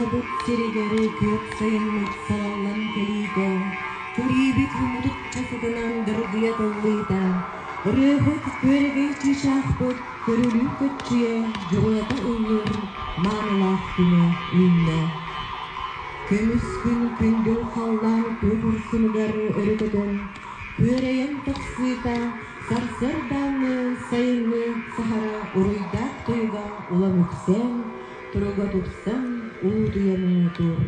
Сахабыт сиригэр күөх сайыммыт салаллан кэлиитэ, кэриибит мутукча сытынан дыргыйа тыллыыта, ырыаһыт күөрэгэй чыычаахпыт көрүлүү көччүйэ дьурулата ыллыыр маанылаах күнэ үүннэ. Көмүс күн күндүл халлаан күөх урсунугар өрө көтөн, күөрэйэн тахсыыта, сарсыардааҥҥы, сайыҥҥы саһара уруйдаах тойуга улам үксээн, туруга тупсан, уутуйан муҥутуур.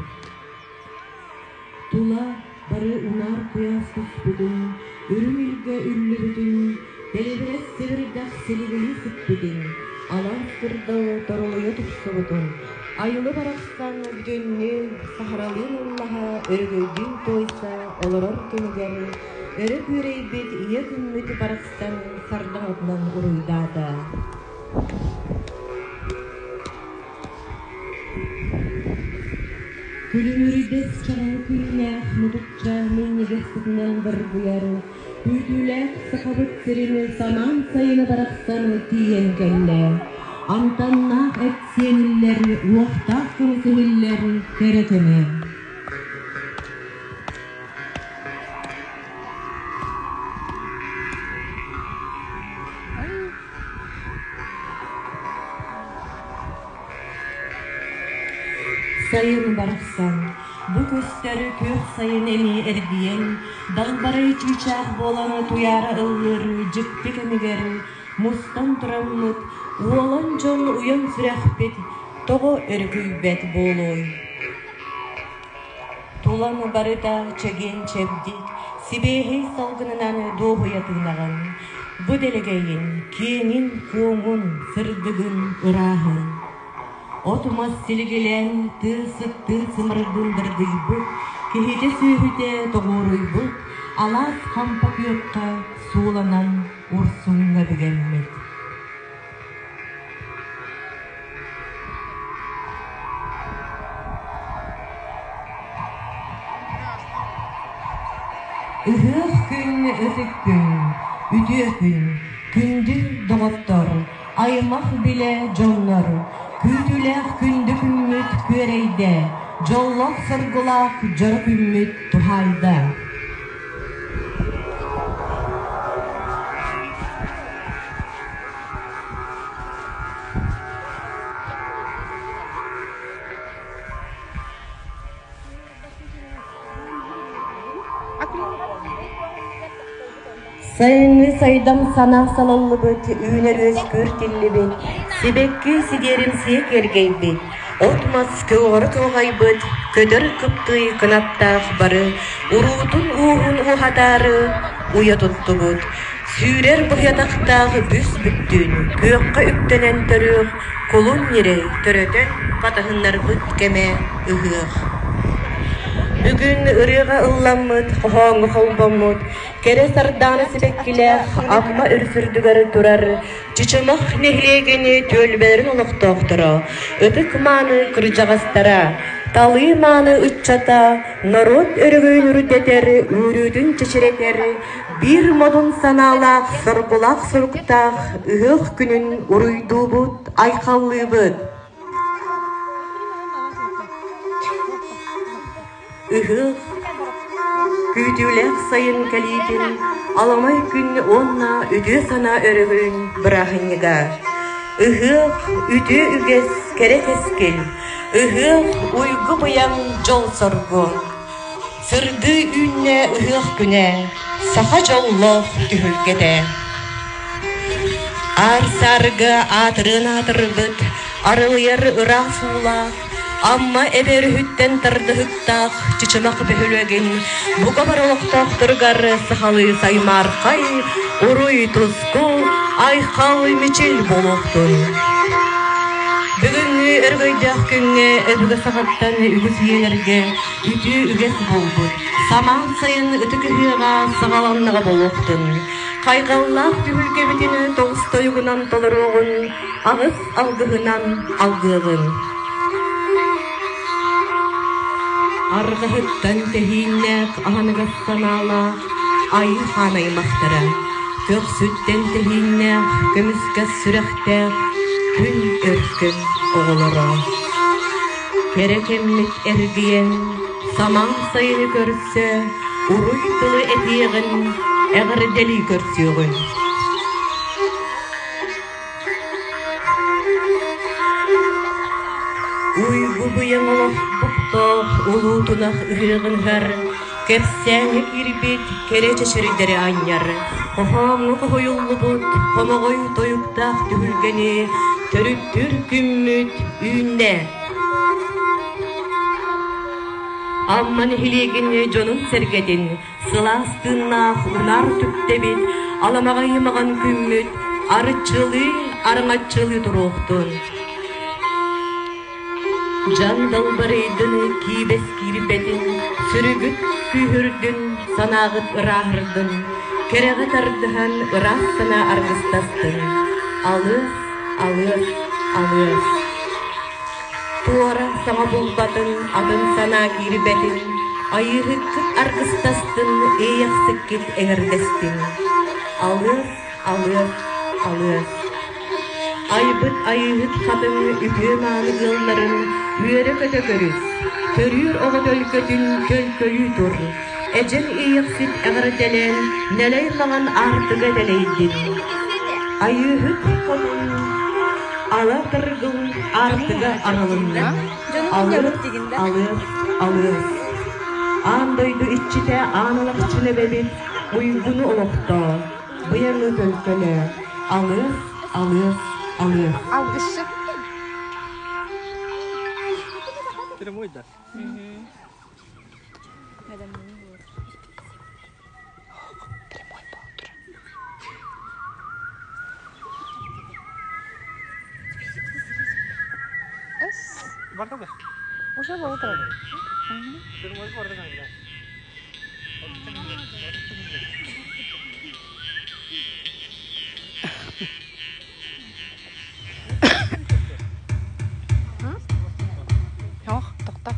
Тула бары унаар куйаас түспүтүн, үрүҥ илгэ үллүбүтүн, тэлибирэс сэбирдэх силигилии сиппитин, алаас кырдал торолуйа тупсубутун, айылы барахсан бүтүннүү саһаралыын ыллаһа, өрөгөйдүүн туойса олорор кэмигэр өрө күөрэйбит ийэ күммүт барахсан сардаҥатынан уруйдаата. Күлүмүрдэс чаҕыл күннээх мутукча минньигэс сытынан дыргыйар, күүтүүлээх Сахабыт сирин самаан сайына барахсан тиийэн кэллэ. Амтаннаах эт сиэниллэр, уохтаах кымыс иһиллэр кэрэ кэмэ. Сайын барахсан, бу көстөр күөх сайын эмиэ эргийэн, далбарай чыычаах буолан туйаара ыллыыр дьикти кэмигэр мустан тураммыт, уолан дьон уйан сүрэхпит тоҕо өрүкүйбэт буолуой? Тулаҥ барыта чэгиэн-чэбдик, сибиэһэй салгынынан дуоһуйа тыынаҕын. Бу дэлэгэйин, киэҥин-куоҥун, сырдыгын, ырааһын. От-мас силигилээн, тыа сыттыын сымырдыын дыргыйбыт, киһитэ-сүөһүтэ тоҕуоруйбут, алаас хампа күөххэ сууланан урсуҥҥа бүгэммит. Ыһыах күн ытык күн, үтүө күн, күндү доҕоттор, аймах-билэ дьоннор, күүтүүлээх күндү күммүт күөрэйдэ, дьоллоох-соргулаах дьоро күммүт туһаайда. Сайыҥҥы сайдам санаа салаллыбыт, үүнэр-үөскүүр тиллибит, сибэкки сидиэримсийэ киэргэйбит, от-мас көҕөрө кылҕайбыт, көтөр кыптый кынаттаах бары уруутун ууһун ууһатаары уйа туттубут, Сүүрэр быһыатахтаах бүс-бүттүүн күөххэ үктэнэн төрүөх, кулун ньирэй төрөтөн батыһыннарбыт кэмэ ыһыах. Бүгүн ырыаҕа ылламмыт, хоһооҥҥо холбоммут, кэрэ сардаана сибэккилээх Амма өрүс үрдүгэр турар Чычымах нэһилиэгин түөлбэлэрин олохтоохторо, ытык-мааны кырдьаҕастара, талыы-мааны ыччата норуот өрөгөйүн үрдэтэр, үөрүүтүн чэчирэтэр Биир модун санаалаах, соргулаах суруктаах ыһыах күнүн уруйдуубут, айхаллыыбыт! Ыһыах күүтүүлээх сайын кэлиитин, аламай күн уонна үтүө санаа өрөгөйүн бырааһынньыга. Ыһыах үтүө үгэс, кэрэ кэскил, ыһыах уйгу-быйаҥ дьол-соргу. Сырдыы үүннэ ыһыах күнэ, саха дьоллоох түһүлгэтэ. Аар-саарга аатырыан аатырбыт, арылыйар ыраас уулаах, Амма эбэ өрүһүттэн тардыһыктаах Чычымах бөһүөлэгин бука бары олохтоохторугар сахалыы саймаархай, уруй-туску, айхал-мичил буолуохтун. Бүгүҥҥү өрөгөйдөөх күҥҥэ өбүгэ саҕаттан үгүс үйэлэргэ Үтүө үгэс буолбут, самаан сайын ытык ыһыаҕа саҕаланнаҕа буолуохтун. Хайҕаллаах түһүлгэбитин тоҕус тойугунан толоруоҕун, аҕыс алгыһынан алгыаҕын. Арҕаһыттан тэһииннээх аһыныгас санаалаах Айыы хаан аймахтара, көхсүттэн тэһииннээх көмүскэс сүрэхтээх күн өркөн оҕолоро. Кэрэ кэммит эргийэн, самаан сайыны көрсө, уруй тылы этиэҕин, эҕэрдэлии көрсүөҕүн. Уйгу быйаҥ олохтоох улуу тунах ыһыаҕын ыһар, кэпсээҥҥэ киирбит кэрэ чэчирдэри анньар, хоһооҥҥо хоһуйуллубут хомоҕой тойуктаах түһүлгэни төрүттүүр күммүт үүннэ. Амма нэһилиэгин дьонун-сэргэтин сылаас тыыннаах унаар түптэбит, аламаҕай маҕан күммүт арыччылыы, араҥаччылыы туруохтун. Дьан далбарыйдын киибэс киирбэтин, сүрүгүт күүһүрдүн, санааҕыт ырааһырдын, кэрэҕэ тардыһан ыраас санаа аргыстастын. Алыас, алыас, алыас. Туора саҥа булбатын, атын санаа киирбэтин, айыыһыккыт аргыстастын, иэйэхсиккит эҥэрдэстин. Алыас, алыас, алыас. Айбыт айыыһыт хатыҥ үтүө-мааны ыалларын үөрэ-көтө көрүс, төрүүр оҕо төлкөтүн төлкөлүү тур, эдьэн иэйэхсит эҕэрдэлээн нэлэй маҥан аартыга дэлэйдин. Айыыһыт хотун ала тыргыл аартыга арылынна. Алыас, алыас, алыас. Аан дойду иччитэ аан алахчын эбэбит уйгуну олохтоо, быйаҥы төлкөлөө. Алыас, алыас, алыас. Алгысчыт. Уже было. Ох, тохто.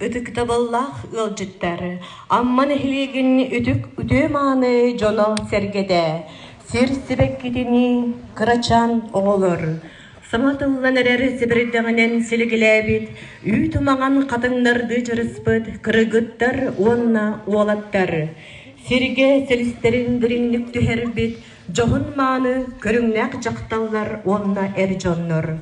Ытыктабыллаах ыалдьыттар, Амма нэһилиэгин үтүк үтүө-мааны дьоно-сэргэтэ, сир сибэккитинии кырачаан оҕолор, саҥа тыллан эрэр сибирдэҕинэн силигилээбит, үүт умаҕан хатыҥнардыы дьарыспыт кыргыттар уонна уолаттар, сиргэ силистэрин дириҥник түһэрбит дьоһун-мааны көрүҥнээх дьахталлар уонна эр дьоннор.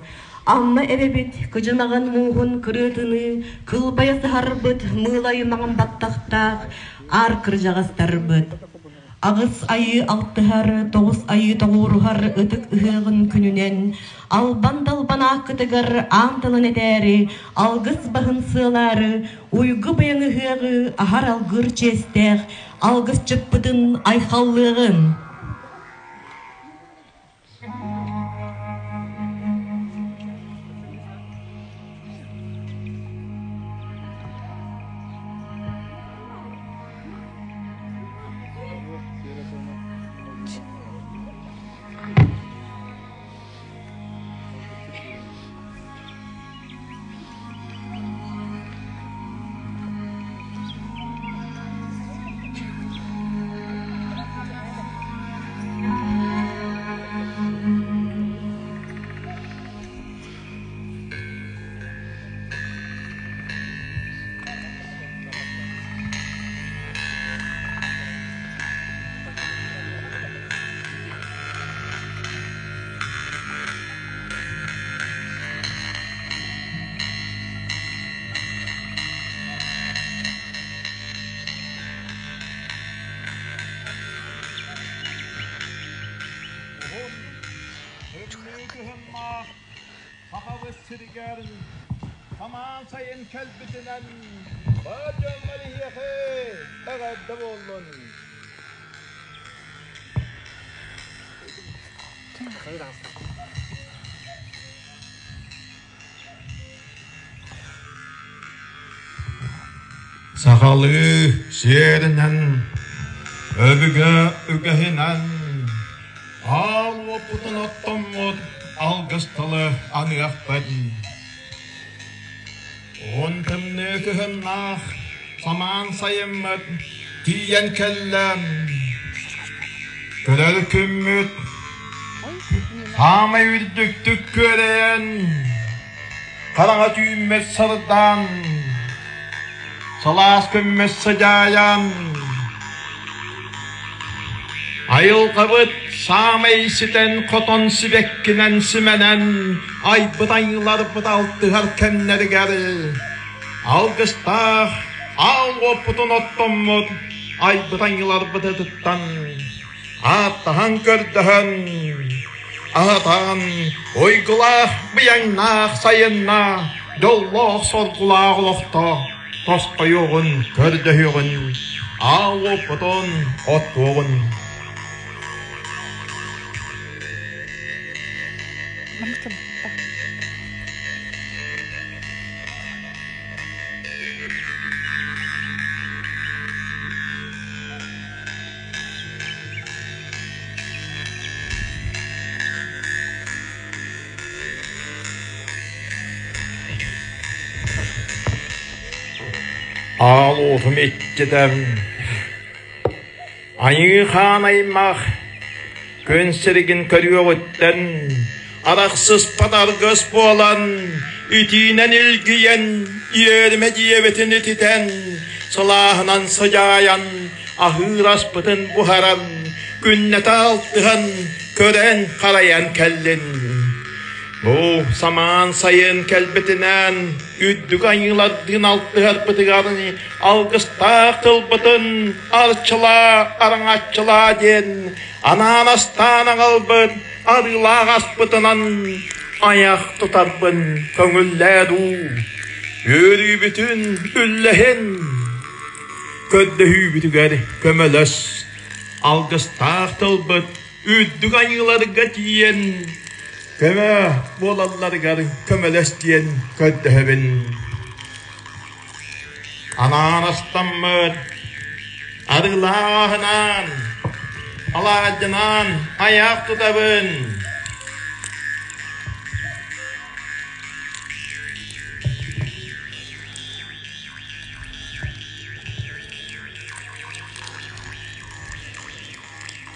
Амма эбэбит кыдьымаҕын мууһун кырыатыныы кылбайа саһарбыт мыылай маҥан баттахтаах аар кырдьаҕастарбыт. Аҕыс айыы алтыһар, тоҕус айыы тоҕуоруһар ытык ыһыаҕын күнүнэн албан далбан ааккытыгар аан тылын этээри, алгыс баһын сыалаары, уйгу быйаҥ ыһыаҕы аһар алгыр чиэстээх алгысчыппытын айхаллыаҕыҥ! Уһун, тымныы кыһыннаах Сахабыт сиригэр самаан сайын кэлбитинэн бар дьоммор эһиэхэ эҕэрдэ буоллун! Сахалыы сиэринэн, өбүгэ үгэһинэн, аал уоппутун оттоммут алгыс тылы аныахпын. Уон тымныы кыһыннаах самаан сайыммыт. тиийэн кэллэ. Көрөр күммүт саамай үрдүктүк күөрэйэн, хараҥа түүммэт сардаан, сылаас күммэт сыдьаайан, айылҕабыт саамай ситэн-хотон сибэккинэн симэнэн айбыт айыыларбыт алтыһар кэмнэригэр алгыстаах аал уоппутун оттоммут айбыт айыыларбытыттан ааттаһан-көрдөһөн, аһатан, уйгулаах быйаҥнаах сайынна дьоллоох-соргулаах олохто тосхойуоҕун, көрдөһүөҕүн, аал уоппутун оттуоҕун. Аал уотум иччитэ Айыы-хаан аймах күн сиригин көрүөҕүттэн арахсыспат аргыс буолан итиинэн илгийэн иэримэ дьиэбитин ититэн сылааһынан сыдьаайан аһыыр аспытын буһаран күннэтэ алтыһан көрөн-харайан кэллин. Бу самаан сайын кэлбитинэн үрдүк айыылардыын алтыһарбытыгар алгыстаах тылбытын арчылаа, араҥаччылаа диэн анаан астаан аҕалбыт арыылаах аспытынан айах тутарбын көҥүллээ дуу, үөрүүбүтүн үллэһин, көрдөһүүбүтүгэр көмөлөс, алгыстаах тылбыт үрдүк айыыларга тиийэн көмө буолалларыгар көмөлөс диэн көрдөһөбүн. Анаан астаммыт арыылааһынаан, алаадьынаан айах тутабын.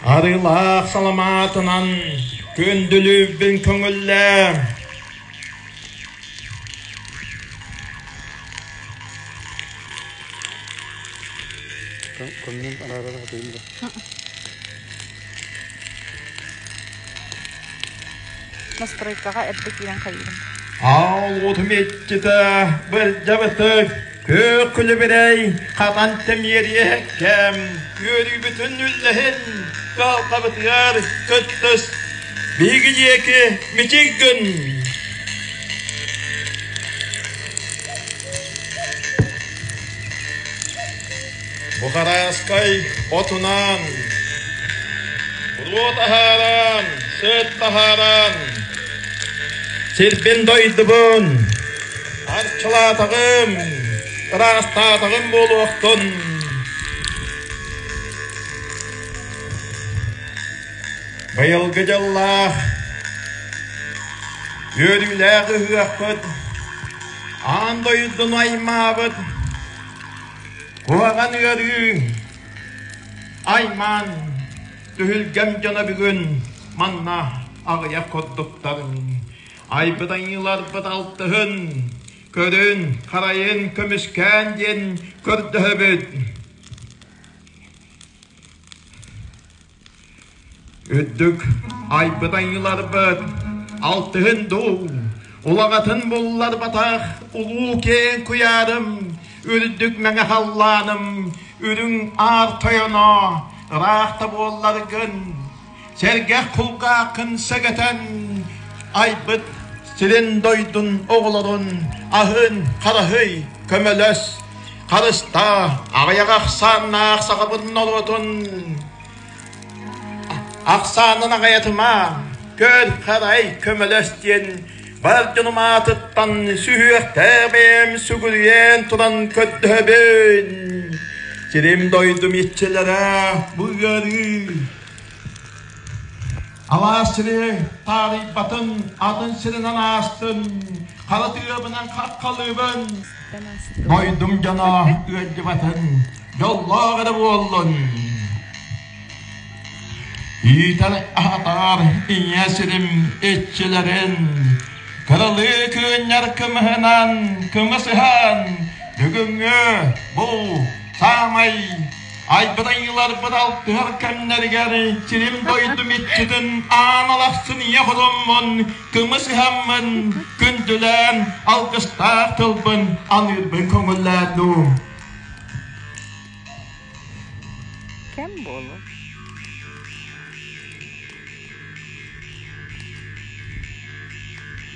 Арыылаах саламаатынан күндүлүүбүн көҥүллээ. Көмнөн араарар хатыйым да. Настройкаҕа эрдэ киирэн хайыырым. Аал уотум иччитэ бырдьабытык күөх күлүбүрэй хатан тэмиэриэһэккэм үөрүүбүтүн үллэһин кыһалҕабытыгар кыттыс биһиги диэки мичик гын Бухарааскай отунан буруо таһааран, сыт таһааран, сирбин дойдубун арчылаатаҕым, ыраастаатаҕым буолуохтун. Быйылгы дьыллаах үөрүүлээх ыһыахпыт аан дойдуну аймаабыт куһаҕан ыарыы аймаан түһүлгэм дьоно бүгүн манна аҕыйах курдуктарын айбыт айыыларбыт алтыһын көрүн харайын көмүскээн диэн көрдөһөбүт. Үрдүк айбыт айыыларбыт алтыһын дуу, улаҕатын булларбатах улуу киэҥ куйаарым, үрдүк мэҥэ халлааным, үрүҥ аар тойоно, ыраах да буолларгын, сэргэх кулгааххын сэгэтэн айбыт сирин дойдун оҕолорун аһын хараһый көмөлөс, харыстаа аҕыйах ахсааннаах сахабын норуотун Ахсаанын аҕайатыма, көр, харай, көмөлөс диэн бар дьонум аатыттан сүһүөхтээх бэйэм сүгүрүйэн туран көрдөһөбүн. Сирим дойдум иччилэрэ бу ыарыы Алаас сири таарыйбатын, атын сиринэн аастын, хара тыабынан хаххалыыбын. Дойдум дьоно ыалдьыбатын. Дьоллоох эрэ буоллун! Иитэр аһатар ийэ сирим иччилэрин, кыралыы кыынньар кымыһынан кымысыһан, бүгүҥҥү бу саамай айбыт айыыларбыт алтыһар кэмнэригэр сирим дойдум иччитин аан алахсын ийэ хотоммун кымыс ыһаммын күндүлээн алгыстаах тылбын аныырбын көҥүллээн дуу. Кэм буолуо.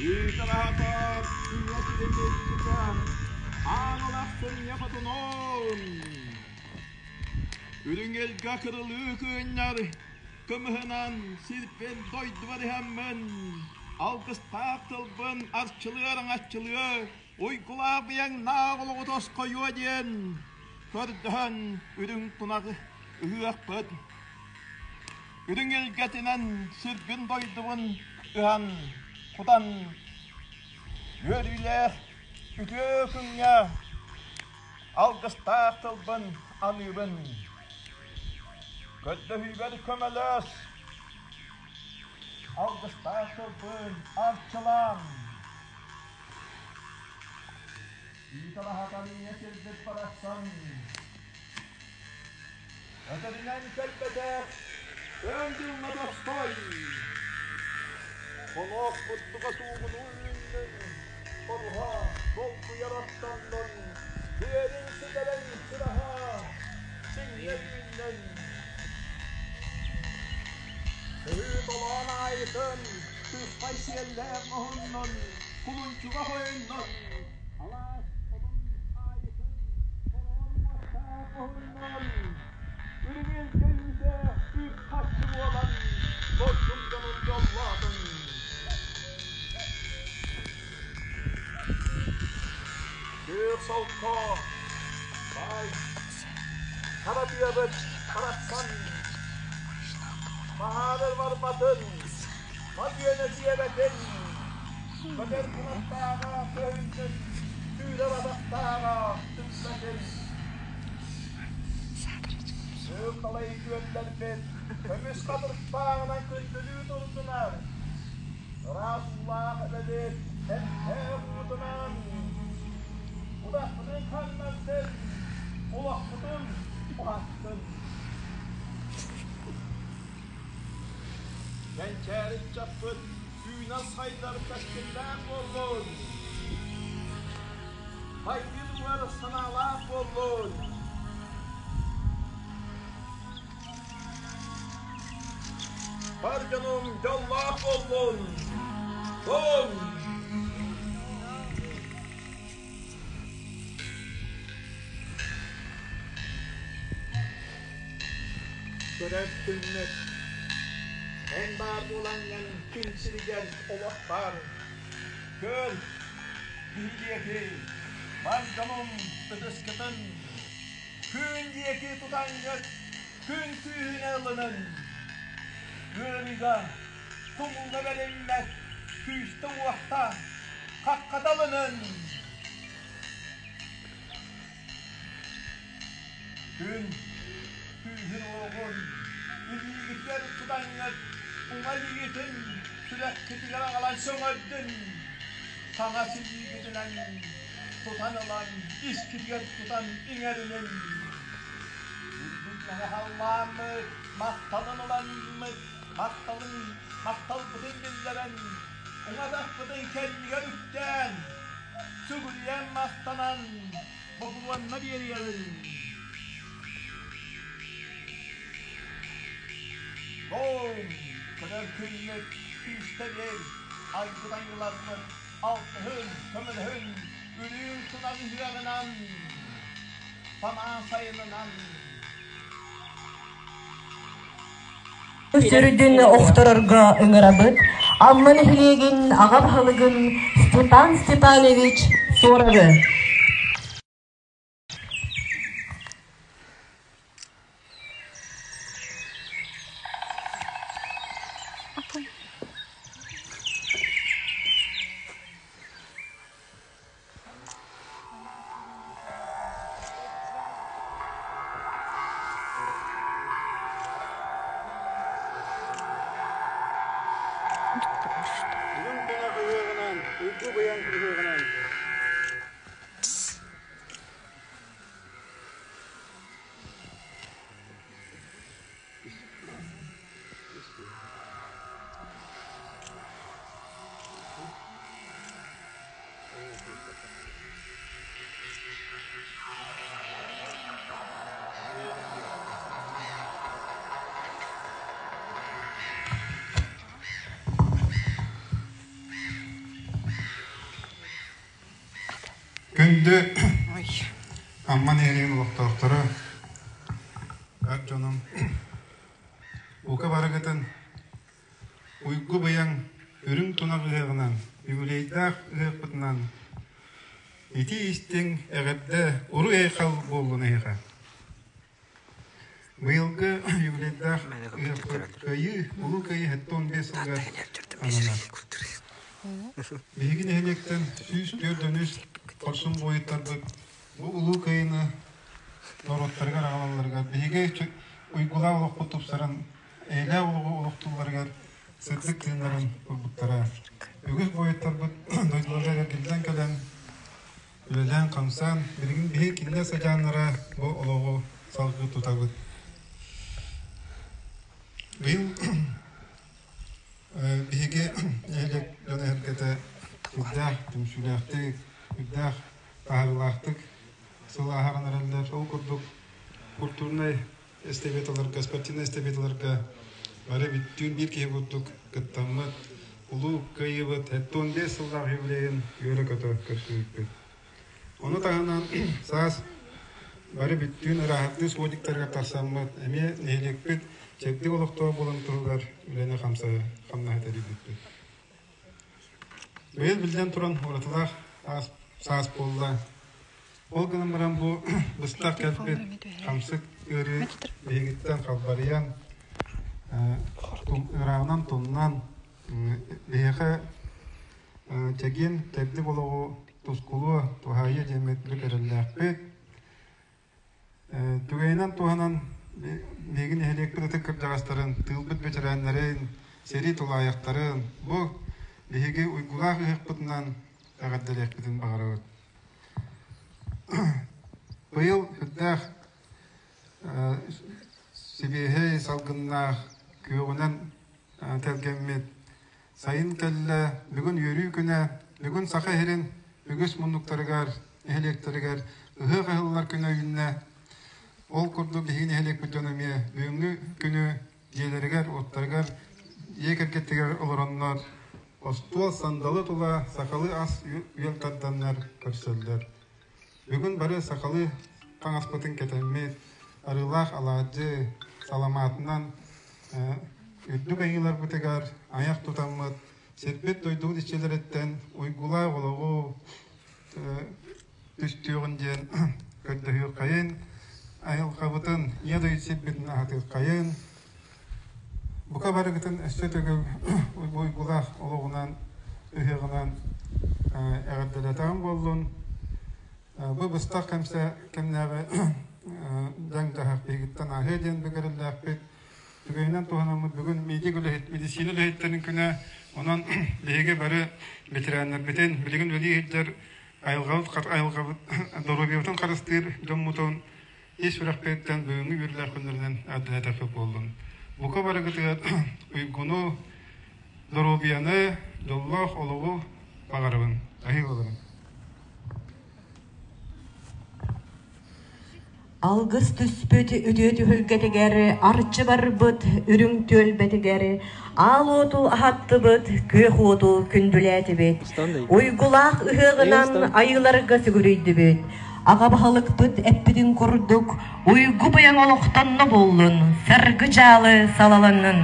Ыыталаһатар ийэ сирин иччитэ аан алахсын ийэ хотунун Үрүҥ илгэ кырылыы кыынньар кымыһынан сирбин дойдубар иһэммин алгыстаах тылбын арчылыар аҥаччылыа уйгулаах быйаҥнаах олоҕу тосхойуо диэн көрдөһөн үрүҥ тунах ыһыахпыт үрүҥ илгэтинэн сирбин дойдубун ыһан кутан үөрүүлээх үтүө күҥҥэ алгыстаах тылбын аныыбын. Көрдөһүүбэр көмөлөс, алгыстаах тылбын арчылаан. Ииталаһатан ийэ сирбит барахсан өтөрүнэн кэлбэтэх өн дьылла тостой. Холоох курдуга суугунуу үүннүн, хоруһа долгуйар аттаннын, биэрин ситэрэн сыраһа сиҥнэ үүннүн. Сыһыы толоон аайытын, сыспай сиэллээх оһуннун, кулунчуга хойуннун, алаас отун аайытын, хороон уоттаах оһуннун, үрүҥ илгэ үп-харчы буолан, дойдум дьонун дьоллоотун. Күөх солко, баай, хара тыабыт харахсан, баһаарар барбатын, мас үөнэ сиэбэтин, көтөр кынаттааҕа көһүннүн, сүүрэр атахтааҕа түспэтин. Күөх далай күөллэрбит көмүс хатырыктааҕынан күндүлүү турдунар. Ыраас уулаах эбэбит эмтээх уутунан утахпытын ханнардын, олохпутун уһаттын. Кэнчээри ыччаппыт үүнэн сайдар кэскиллээх буоллун! Хайдыы тугар санаалаах буоллун! Бар дьонум дьоллоох буоллун! Дом! Көрөр күммүт эн баар буолаҥҥын күн сиригэр олох баар. Көр, киһи диэки, бар дьонум ытыскытын күн диэки тутаҥҥыт күн күүһүнэ ылынын. Ыарыыга, тумууга бэриммэт күүстэ-уохта хаххата ылынын. Күн күүһүн-уоҕун илиигитигэр тутаҥҥыт уҥа илиигитин сүрэххитигэр аҕалан сөҥөрдүн, хаҥас илиигитинэн тутан ылан искитигэр тутан иҥэринин. Үрдүк мэҥэ халлааммыт махталын ыламмыт махталын махталбытын биллэрэн уҥа атахпытын кэннигэр үктээн сүгүрүйэн махтанан бокулуонна биэриэҕин. Бом, көрөр күннүк күүстэ биэр, айбыт айыларбыт алтыһын, көмөлөһүн, үрүҥ тунах ыһыаҕынан, самаан сайынынан. Сүрдүн охторорго ыҥырабыт Амма нэһилиэгин аҕа баһылыгын Степан Степанович Суоровы. Уйгу быйаҥ ыһыаҕынан! Күндү Амма нэһилиэгин олохтоохторо, эр дьонум, бука барыгытын Уйгу-быйаҥ үрүҥ тунах ыһыаҕынан, үбүлүөйдээх ыһыахпытынан итии-истиҥ эҕэрдэ уруй-айхал буоллун эһиэхэ! Быйылгы юбилейдаах ыһыахпыт Кыайыы, Улуу Кыайыы 75 сылыгар ананар. Биһиги нэһилиэктэн 143 хорсун буойуттарбыт бу Улуу Кыайыыны норуоттарыгар аҕалалларыгар биһиги уйгулаах олохпут тупсаран эйэлээх олоҕу олохтуулларыгар сырдык тыыннарын ылбыттара. Үгүс буойуттарбыт дойдуларыгар эргиллэн кэлэн үлэлээн-хамсаан, билигин биһиги кинилэр сыдьааннара бу олоҕу салгыы тутабыт. Быйыл биһиги нэһилиэк дьоно-сэргэтэ сүрдээх түмсүүлээхтик, сүрдээх таһаарыылаахтык сыл ааһан эрэллэр. Ол курдук культурнай эстафеталарга, спортивнай эстафеталарга бары бүттүүн биир киһи курдук кыттаммыт, Улуу Кыайыыбыт 75 сыллаах юбилейын үөрэ-көтө көрсүбүппүт. Ону таһынан саас бары бүттүүн ырааһырдыы сводиктарыгар тахсаммыт, эмиэ нэһилиэкпит чэбдик олохтоох буолан туһугар үлэни хамнаһы тэрийбиппит. Быйыл биллэн туран уратылаах саас буолла. Ол гынан баран бу быстах кэлбит хамсык ыарыы биһигиттэн халбарыйан, ырааҕынан тумнан, биһиэхэ чэгиэн чэбдик олоҕу тускулуо, туһаайыа диэммит бүк эрэллээхпит. Түгэнинэн туһанан биһиги нэһилиэкпит ытык кырдьаҕастарын, тыылбыт бэтэрээннэрин, сэрии тулаайахтарын бу биһиги уйгулаах ыһыахпытынан эҕэрдэлиэхпитин баҕарабыт. Быйыл сүрдээх сибиэһэй салгыннаах күөҕүнэн тэлгэммит Сайын кэллэ, бүгүн үөрүү күнэ, бүгүн Саха сирин үгүс муннуктарыгар, нэһилиэктэригэр ыһыах ыһыллар күнэ үүннэ. Ол курдук биһиги нэһилиэкпит дьоно эмиэ бүгүҥҥү күнү дьиэлэригэр, уоттарыгар, дьиэ кэргэттэригэр олороннор остуол сандалы тула сахалыы ас үөл тарданнар көрсөллөр. Бүгүн бары сахалыы таҥаспытын кэтэммит, арыылаах алаадьы саламаатынан үрдүк айыыларбытыгар айах тутаммыт, сирбит-дойдубут иччилэриттэн уйгулаах олоҕу түстүөҕүн диэн көрдөһүөххэйин, айылҕабытын, ийэ дойду сирбитин аһатыаххайын, бука барыгытын өссө төгүл уйгулаах олоҕунан, ыһыаҕынан эҕэрдэлэтэҕим буоллун. Бу быстах кэмсэ кэмнээҕи дьаҥ-дьаһах биһигиттэн ааһыа диэн бүгэриллээхпит. Түгэнинэн туһанаммыт бүгүн медик үлэһит, медицина үлэһиттэрин күнэ. Онон биһиги бары ветераннарбытын, билигин үлэлии сылдьар айылҕабыт, айылҕабыт доруобуйабытын харыстыыр дьоммутун ис сүрэхпититтэн бүгүҥҥү үөрүүлээх күннэринэн эҕэрдэлээтэхпит буоллун. Бука барыгытыгар уйгуну, доруобуйаны, дьоллоох олоҕу баҕарабын. Аһыы олорун. Алгыс түспүт үтүө түһүлгэтигэр арчы барбыт үрүҥ түөлбэтигэр аал уоту аһаттыбыт, күөх уоту күндүлээтибит. Уйгулаах ыһыаҕынан айыыларга сүгүрүйдүбүт. Аҕа баһылыкпыт эппитин курдук, уйгу быйаҥ олохтонно буоллун, саргы дьаалы салаланнын.